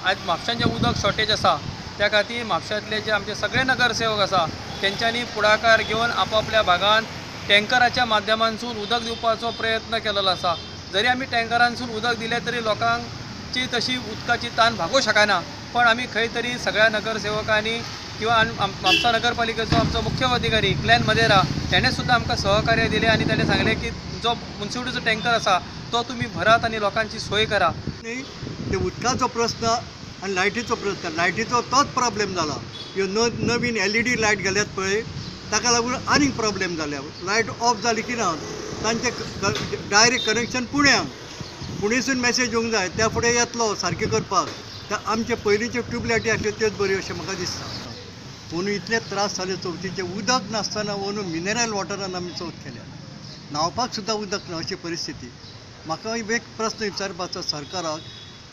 आज म्हापशांचें उदक शॉर्टेज आसा, त्या खातीर म्हापशांतले जे आमचे सगळे नगरसेवक आसा तेंच्यांनी फुडाकार घेवन आपापल्या भागान टँकराच्या माध्यमांतसून उदक दिवपाचो प्रयत्न केलेलो आसा. जरी आमी टँकरांसून उदक दिलें तरी लोकांची तशी उदकाची तान भागोवंक शकना, पण आमी खंय तरी सगळ्या नगरसेवकांनी किंवा म्हापसा नगरपालिकेचो आमचो मुख्य अधिकारी ग्लॅन मदेरा तेणें सुद्दां आमकां सहकार्य दिलें आनी ताणें सांगलें की जो मुन्सिपालिटीचो टँकर आसा तो तुमी भरात आनी लोकांची सोय करा. ते उदकाचो प्रस्न आनी लायटीचो प्रस्न, लायटीचो तोच प्रॉब्लेम जाला. ह्यो नवीन LED light घाल्यात पळय, ताका लागून आनीक प्रॉब्लेम जाल्या. लायट ऑफ जाली की ना तांचें डायरेक्ट कनेक्शन पुण्याक, पुणेसून मॅसेज येवंक जाय त्या फुडें येतलो सारकें करपाक. तर आमचे पयलींच्यो ट्यूबलायटी आसल्यो त्योच बऱ्यो अशें म्हाका दिसता. अंदू इतले त्रास जाले चवथीचे, उदक नासतना अंदू मिनरल वॉटरान आमी चवथ केल्या, न्हांवपाक सुद्दां उदक ना अशी परिस्थिती. म्हाका एक प्रस्न विचारपाचो सरकाराक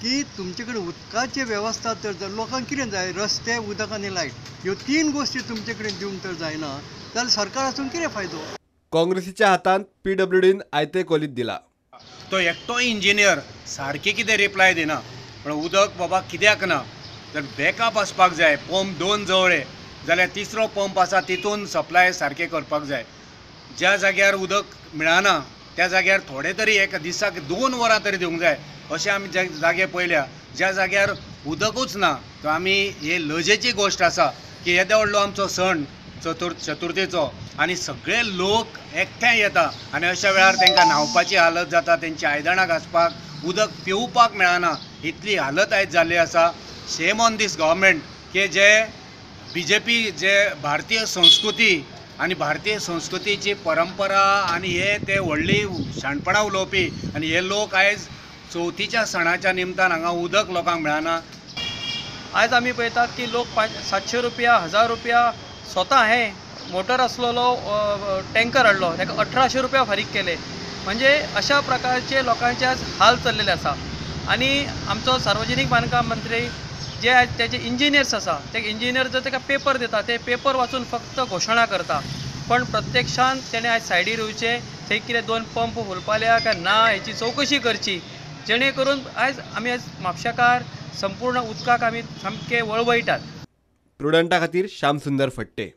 की तुमचे कडेन उदकाची वेवस्था तर लोकांक कितें जाय, रस्ते, उदक आनी लायट, ह्यो 3 गोश्टी तुमचे कडेन दिवंक तर जायना जाल्यार सरकार आसून कितें फायदो? काँग्रेसीच्या हातांत PWDन आयते कोलीत दिला. तो एकटो इंजिनियर सारकें कितें रिप्लाय दिना, पण उदक बाबा कित्याक ना, जर बॅकअप आसपाक जाय. पंप 2 जवळे जाल्यार तिसरो पंप आसा तितून सप्लाय सारकें करपाक जाय. ज्या जाग्यार उदक मेळना त्या जाग्यार थोडे तरी एक दिसाक 2 वरां तरी दिवंक जाय अशें आमी जागे पळयल्या. ज्या जाग्यार उदकूच ना तो आमी हे लजेची गोश्ट आसा की येदो व्हडलो आमचो सण चतुर्थीचो आनी सगळे लोक एकठांय येता आनी अशा वेळार तांकां न्हांवपाची हालत जाता, तेंची आयदनां घांसपाक उदक पिवपाक मेळना, इतली हालत आयज जाल्ली आसा. शेम ऑन these government की जे BJP जे भारतीय संस्कृती आनी भारतीय संस्कृतीची परंपरा आनी हे ते व्हडली शाणपणां उलोवपी आनी हे लोक आयज चवथीच्या सणाच्या निमतान हांगा उदक लोकांक मेळना. आयज आमी पळयतात की लोक 700 रुपया, 1000 रुपया स्वता हे मोटर आसलेलो टँकर हाडलो ताका 1800 रुपया फारीक केले. म्हणजे अशा प्रकारचे लोकांचे आज हाल चल्लेले आसा. आनी आमचो सार्वजनीक बांदकाम मंत्री जे आयज तेजे इंजिनियर्स आसा ते इंजिनियर जर ताका पेपर दिता ते पेपर वाचून फक्त घोशणा करता, पण प्रत्यक्षान तेणें आयज सायडीर येवचें, थंय कितें 2 पंप हुलपाल्या काय ना हेची चवकशी करची, जेणे करून आयज आमी आयज म्हापशेकार संपूर्ण उदकाक आमी सामके वळवळटात. प्रुडंटा खातीर श्याम सुंदर फट्टे.